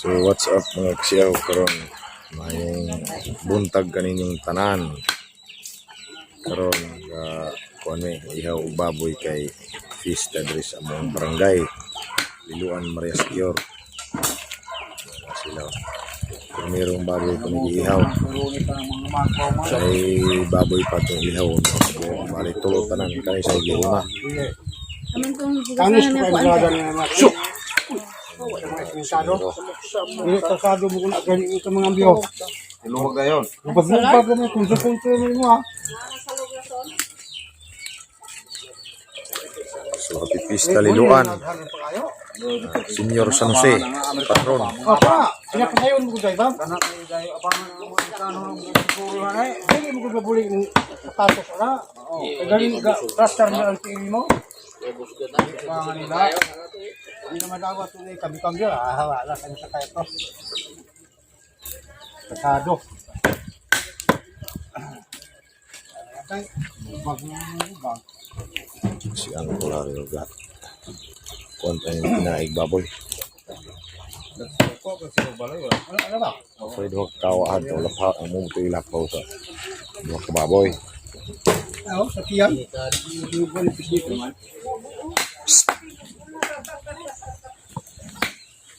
So what's up, mga kasiyaw? Karon mayong buntag kaninyong tanan. Karon kuan mi ihaw og baboy kay fiesta diri sa among barangay Liloan, Maria Secure. Wala sila. Primerong baboy ko ihaw. Kay baboy pa itong ihaw. No? Bali tulo tanan kani sa gihuna. Aman tong Kanis hugasan ko na kayo po brada ante. nga mga Shoot! Kasado. Hindi kasado mo kung gani ito mga biyo. Luwag na yun. Pag mo kung sa kung mo ha. So happy Pista Liloan. Senior San Jose, patron. Apa, pinakasayon mo ko dai ba? Dili mo ko babuli ng sapatos ora. Kay gani ga plaster na ang tiil mo. Mga nila. Hindi naman dapat ito eh, kami kami ah, wala kami sa kaya to. Kasado. Ay, bag bag. Si Uncle Harry Ugat. Kuan tayo yung pinaig baboy. Wala na ba? Pwede duha ka kawahan to lapha ang mong ilapaw sa duha ka baboy. Oo, sa tiyan. Yung buwan ng man.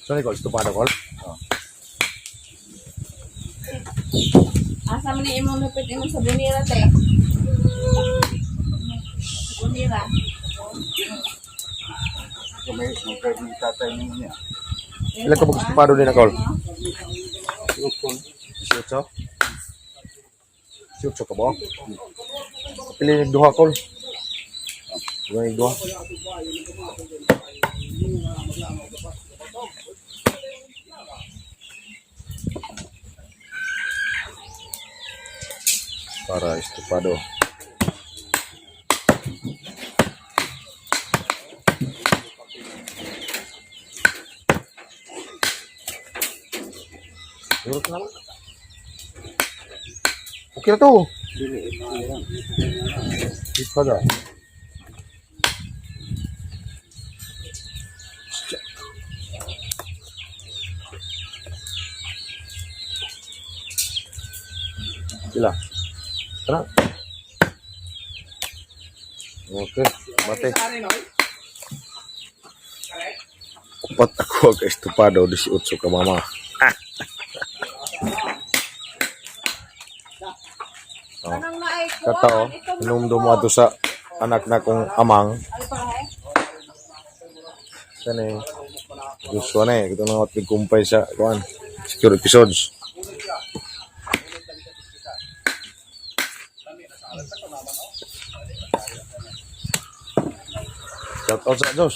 So ni Col, estupado, Col. Asa man ni imong lupit imong sa bunira te. Bunira. Ilan ka estupado din na, Col? 18. 18 ka ba? Pili ni duha, Col. Duha ni duha. Para estupado. Siguro ka naman. Okay na to. Dito pa daw. Sila. Tara. Okay, mate. Upat ako ka estupado, 18 ka mama. Oh. Anong naay ko? Katao, hinumdum mo ato sa anak na kong amang. Kani, gusto na eh. Ito na nga kumpay sa kuan. Secure episodes. Shout out sa Diyos.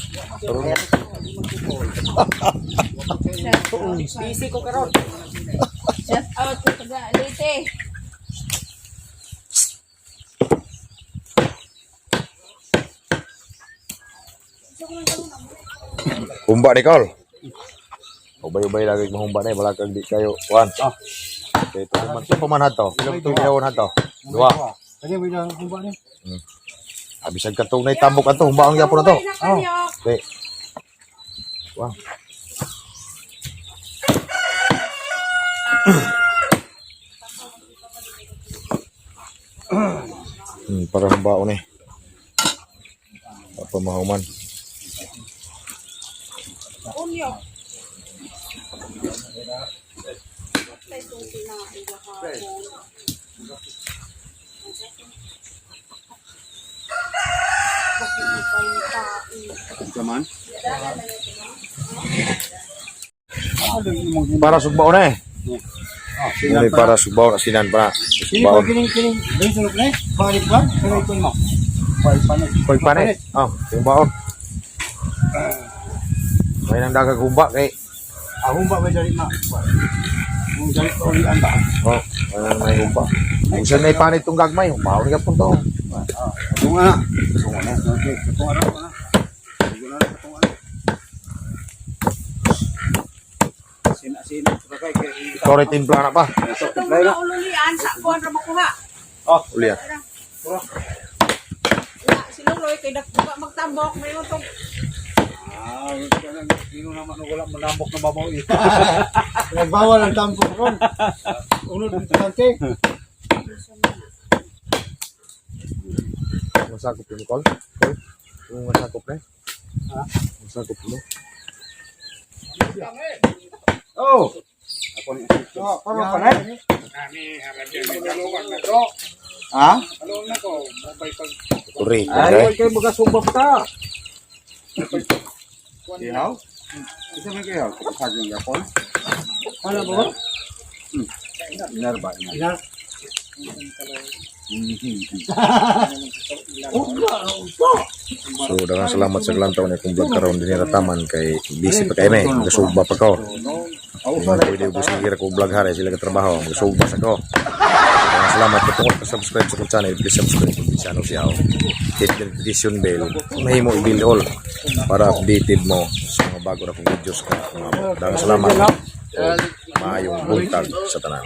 Busy ko karon. Shout out sa taga Leyte. Humba ni Col. Ubay-ubay lagi mahumba na eh. Wala kang di kayo. Kuan. Ah. Okay, ito man. Ito pa man hato. Ilang ito gihawon hato. Dua. Kani mo na kung ba ni? Abisag katong na itambok ato. Humba ang yapon na to. Oh. Okay. Wow. Para humbaon eh. Apa mahuman. Unyo. Kaman. Ano yung imong Para sugbaon eh. Ah, sinan Ini pa. para sugbaon asinan pa. Sini pa Sugbaon. kining kining dili sulok ni. Balik ba? Kani ko mo. Balik pa ni. Pag panit. Oh, yung baon. May nang dagag humba kay. Ah, humba ba dali ma. Kung dali pa uli ang ba. Oh, may nang may humba. Kung saan may panit tong gagmay, humbaon ka po to. Ah, tunga na. Tunga na. Okay, tunga na. Tunga na. Tunga na. Sina sina kay kay. Ikaw rin timpla na pa. Itong mga ululian sa kuan ra makuha. Oh, Ulian. Na si Luloy kay dakpa magtambok may tong Ah, sino naman wala manamok na babaw eh. Nagbawal ang tampo ron. Unod ng tante. Masakop yun, Col? Col? Yung masakop na eh? Ha? Masakop mo? Oh. Oh, karon pa na. Ha? Kuri, Ay, kuri. wala kayo magasubap ta. Ihaw? Isa man kayo, kapag yapon. Ano ba? Inar ba? Inar. So, daghang salamat sa glantaw ni kong vlog karon dinhi rataman kay busy pa kay me, magasugba pa ko. Hindi man pwede ubos ng ko vlog hare sila ka trabaho, magasugba sa ko. Daghang salamat kung tungkol pa subscribe sa kong channel, please subscribe to channel siya. Hit the notification bell, mahimo i-bell all para updated mo sa mga bago na kong videos ka. Daghang salamat. Maayong buntag sa tanan.